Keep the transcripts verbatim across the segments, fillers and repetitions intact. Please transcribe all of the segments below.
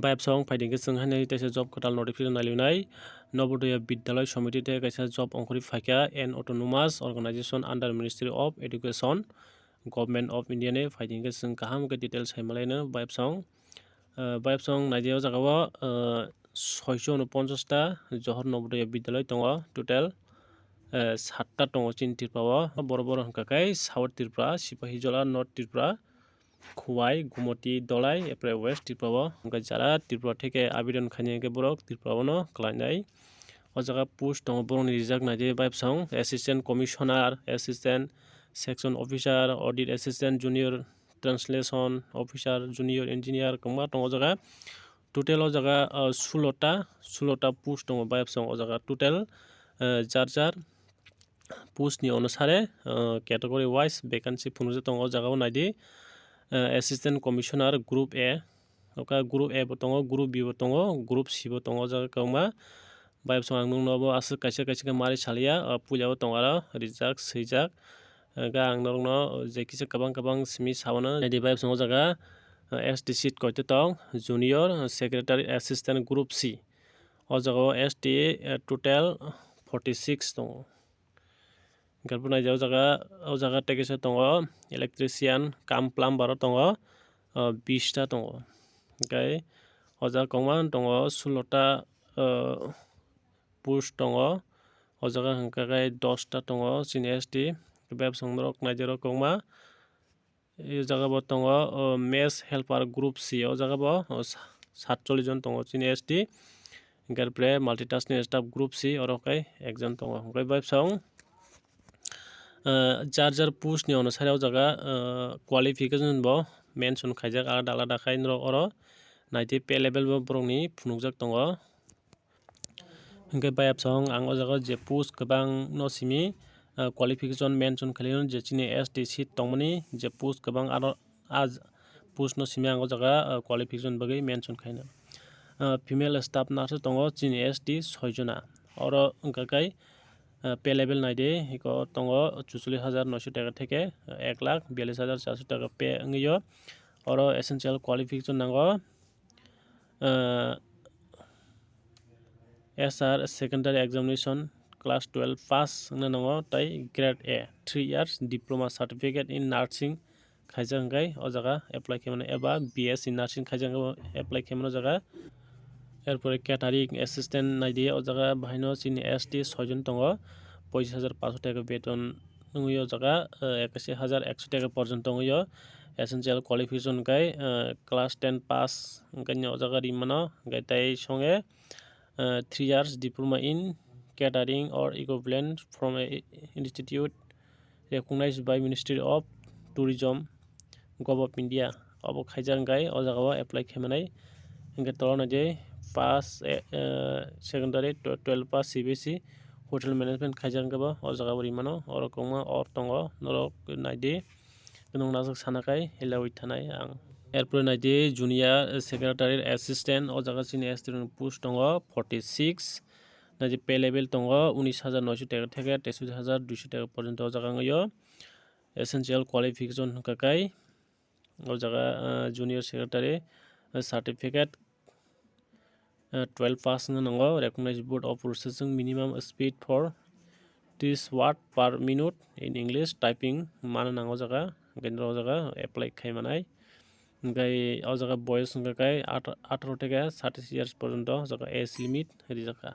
Bayapsong phaidi khe chwng haino teisa job kwtal notification nailinai. Navodaya Vidyalaya Samiti tei kaisa job ongkhorwi phaikha, an autonomous organization under Ministry of Education, Government of India ni. Phaidi khe chwng kaham khe details hai malaino bayapsong. Ah, bayapsong naidi o jaga o, ah, soicho unoponchas ta Johor Navodaya Vidyalaya tongo, total, ah, satta tongo chini Tripura o. Borok borok hwnkha khe South Tripura, Sipahijola, North Tripura, Khowai, Gumoti, Dholai, apre West Tripura o. Hwnkhe jara Tripura theke abidon khainai hwnkhe borok Tripura o no khlainai. O jaga post tongo borokni rijak naidi bayapsong, Assistant Commissioner, Assistant Section Officer, Audit Assistant, Junior Translation Officer, Junior Engineer, kwbangma tongo o jaga. Total o jaga, ah, sulota, sulota post tongo bayapsong o jaga. Total, ah, jar jar post ni onusare, ah, category wise vacancy phunukjak tongo o jaga o naidi. Ah, Assistant Commissioner Group A, oka Group A bo tongo, Group B bo tongo, Group C bo tongo o jaga kwbangma. Bayapsong ang nukno bo aswk kaisa kaisa khe mari saliya, ah, puila o tongo aro rijak, swijak. Hwnkhe ang norokno je kisa kwbang kwbang simi sabono. Naidi bayapsong o jaga, ah, S T seat koito tong, Junior Secretary Assistant Group C. O jaga o S T, ah, total forty six tongo. Hwnkhe bo naidi o jaga, o jaga tei kisa tongo, electrician cum plumber o tongo, ah, bish ta tongo. Hwnkhe o jaga kwbangma tongo, sulota, ah, post tongo. O jaga hwnkha khe dos ta tongo chini S T. Bayapsong norok naidi oro kwbangma. O jaga bo tongo, o, mess helper Group C. O jaga bo, o, sa-, satchollish jon tongo chini S T. Hwnkhe multitask ni staff Group C, oro khe ekjon tongo. Hwnkhe bayapsong, ah, jar jar post ni onusare o jaga, ah, qualification bo mention khaijak alada alada khai norok oro naidi pay level bo borokni phunukjak tongo. Hwnkhe bayapsong ang o jaga je post kwbangno simi, ah, qualification mention khlaio je chini S T seat tongmani je post kwbang aro a j-, post no simi ang o jaga, ah, qualification bagwi mention khaina. Ah, female staff nurse tongo chini S T soi jona. Oro wngkha khe, ah, pay level naidi, eko tongo chuchollish hajar noisho taka theke, ah, ek lakh biyallish hajar charso taka pay wngwi o. Oro essential qualification nango, ah, S R secondary examination class twelve pass wngna nango, tei grade A, three years diploma certificate in nursing khaijak hwnkhe o jaga apply khaimano, eba B S C nursing khaijak hwnkhe apply khaimano o jaga. Erpore catering assistant naidi, o jaga bahaino chini S T soi jon tongo, pochis hajar paanso taka beton wngwi o jaga, eh, ekashi hajar ekso taka porjonto wngwi o. Essential qualification hwnkhe, eh, class ten pass hwnkhe o jaga rimano, hwnkhe tei songe, eh, three years diploma in catering or equivalent from a institute recognized by Ministry of Tourism, Govt of India. Obo khaijak hwnkhe o jaga o apply khaimanai. Hwnkhe tolo naidi pass, eh, eh, secondary tw-, twelve pass C B S E hotel management khaijak hwnkhe bo o jaga o rimano. Oro kwbangma or tongo, norok naidi. Nwng najak sana khai hilawi thanai ang. Erpore naidi junior secretary assistant, o jaga chini S T rokni post tongo forty six. Naidi pay level tongo unis hajar noisho taka theke teishotti hajar duisho taka porjonto o jaga wngwi o. Essential qualification hwnkha khe o jaga, ah, junior secretary, ah, certificate, ah, twelve pass wngwi nango, recognized board of processing minimum speed for tris word per minute in English typing mano nango o jaga, hwnkhe norok o jaga apply khai manai. Hwnkhe o jaga boyos hwnkha khe at-, atharo theke satais years porjonto o jaga age limit rijak kha.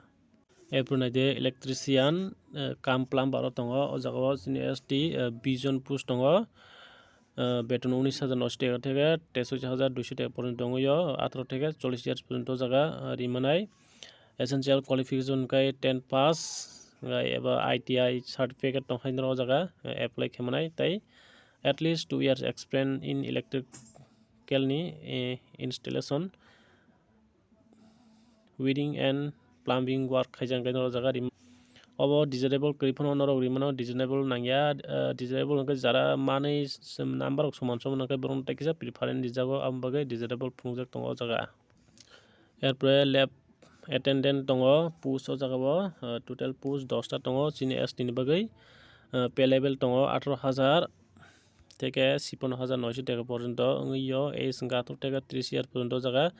Erpore naidi electrician, eh, cum plumber o tongo, o jaga o chini S T, eh, bish jon post tongo. Eh, beton unis hajar noisho taka theke teishotti hajar duisho taka porjonto wngwi o, atharo theke chollish years porjonto o jaga, eh, rimanai. Essential qualification hwnkhe ten pass, eh, eba I T I certificate tongkha norok o jaga, eh, apply khaimanai, tei at least two years experience in electrical ni, eh, installation, wiring and plumbing work khaijak hwnkhe norok o jaga rim-, obo desirable kwrwi phano norok rimano, desirable nangya, ah, desirable hwnkhe jara manwi s-, number rok soman soman hwnkhe borokno tei kisa preference rijago, aboni bagwi desirable phunukjak tongo o jaga. Erpore lab attendant tongo, post o jaga o, ah, total post dos ta tongo chini S T ni bagwi, ah, pay level tongo atharo hajar theke chipano hajar noisho taka porjonto wngwi o, age hwnkha atharo theke tris year porjonto o jaga.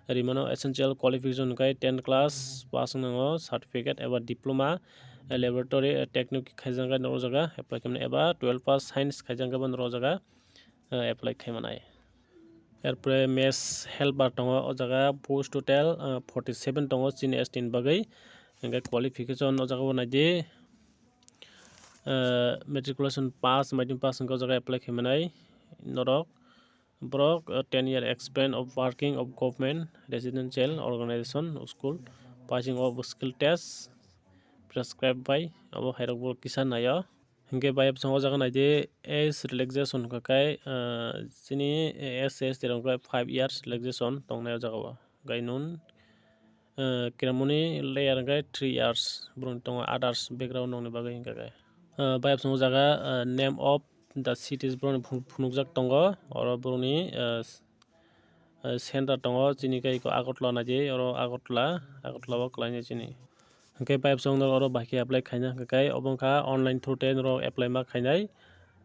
Rimano essential qualification hwnkhe ten class pass wng nango, certificate eba diploma, eh, laboratory, eh, technique khaijak khe norok jaga apply khaimani, eba twelve pass science khaijak khe bo norok jaga, eh, apply khaimanai. Erpore mess helper tongo, o jaga post total, eh, forty seven tongo chini S T ni bagwi. Hwnkhe qualification o jaga o naidi, eh, matriculation pass, maitri pass hwnkhe o jaga apply khaimanai norok. Borok, uh, ten year experience of working of government, residential organization, school, passing of skill test prescribed by, abo hairok borok kisa naio. Hwnkhe bayapsong o jaga naidi age relaxation hwnkha khe, uh, chini S C S T rok hwnkhe five years relaxation tongnai o jaga o. Gainun, uh, kiramoni layer hwnkhe three years, borokni tongo others background rokni bagwi hwnkha khe. Uh, bayapsong o jaga, uh, name of the cities borokni phu-, phunukjak tongo, oro borokni, uh, s-, uh, center tongo, chini khe eko Agartala naidi, oro Agartala, Agartala o kwlainai chini. Hwnkhe bayapsong norok oro bahai khe apply khaina hwnkha khe, obo wngkha online through tei norok apply ma khainai,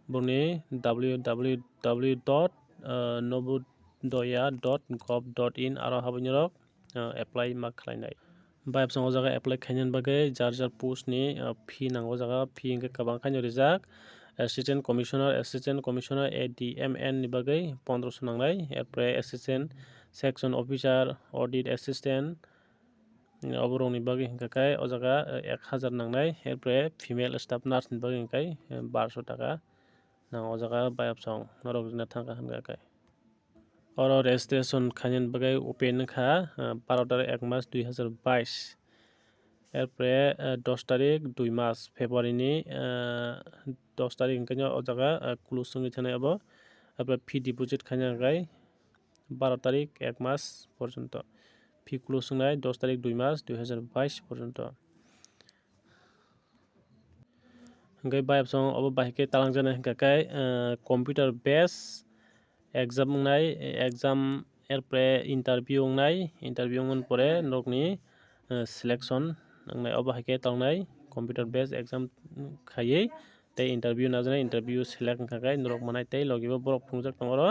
borokni W W W dot novodoya dot gov dot in aro habwi norok, uh, apply ma khlainai. Bayapsong o jaga apply khainani bagwi jar jar post ni, uh, fee nango, o jaga fee hwnkhe kwbang khaino rijak. Assistant Commissioner, Assistant Commissioner A D M N ni bagwi pondroso nangnai, erpore Assistant Section Officer, Audit Assistant, oborokni bagwi hwnkha khe o jaga, uh, ek hajar nangnai, erpore female staff nurse ni bagwi hwnkhe, uh, barso taka nango o jaga bayapsong norok rina thangkha hwnkha khe. Oro registration khainani bagwi open wngkha, ah, baro tarik ek mas dui hazar bais. Erpore, ah, dos tarik dui mas February ni, ah, dos tarik hwnkhe o jaga, ah, close wngwi thanai abo. Erpore fee deposit khaina hwnkhe baro tarik ek mas porjonto. Fee close wngnai dos tarik dui mas dui hazar bais porjonto. Hwnkhe bayapsong obo bahai khe talangjaknai hwnkha khe, eh, computer based exam wngnai, exam erpore interview wngnai, interview wngmani pore norokni, eh, selection wngnai, obo hai khe tongnai computer based exam khaiwi tei interview najaknai, interview select wngkha khe norok manai tei logi bo borok phunukjak tongo oro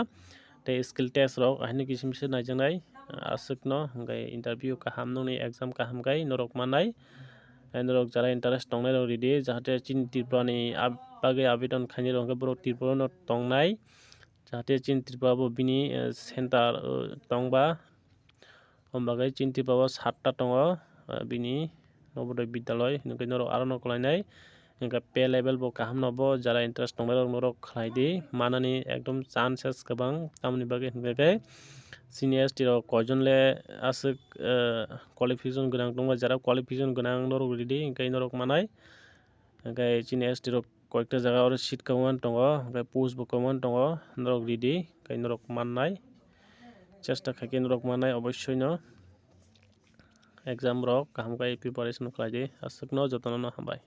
tei skill test rok ahini kisim se naijaknai, aswkno hwnkhe interview kaham nokni exam kaham khe norok manai. Tei norok jara interest tongnai rok ridi, jahate chini Tripura ni ab-, bagwi abidon khainai rok hwnkhe borok Tripura no tongnai, jahate chini Tripura bo bini, eh, center, eh, tongba. Om bagwi chini Tripura o satta tongo, eh, bini Nobodoy Bidyaloi, hwnkhe norok aro no kwlainai. Hwnkhe pay level bo kaham no bo, jara interest tongnai rok norok khlai di, manani ekdom chances kwbang, tamoni bagwi hwnkhe khe chini S T rok koijon le aswk, eh, qualification gwnang tongba, jara qualification gwnang norok ridi, hwnkhe norok manai. Hwnkhe chini S T rok koikta jaga oro seat kwbangma tongo, hwnkhe post bo kwbangma tongo, norok ridi, hwnkhe norok mannai. Chesta khaikhe norok mannai obossoi no. Exam rok kaham khe preparation khlai di, aswkno jotono no hambai.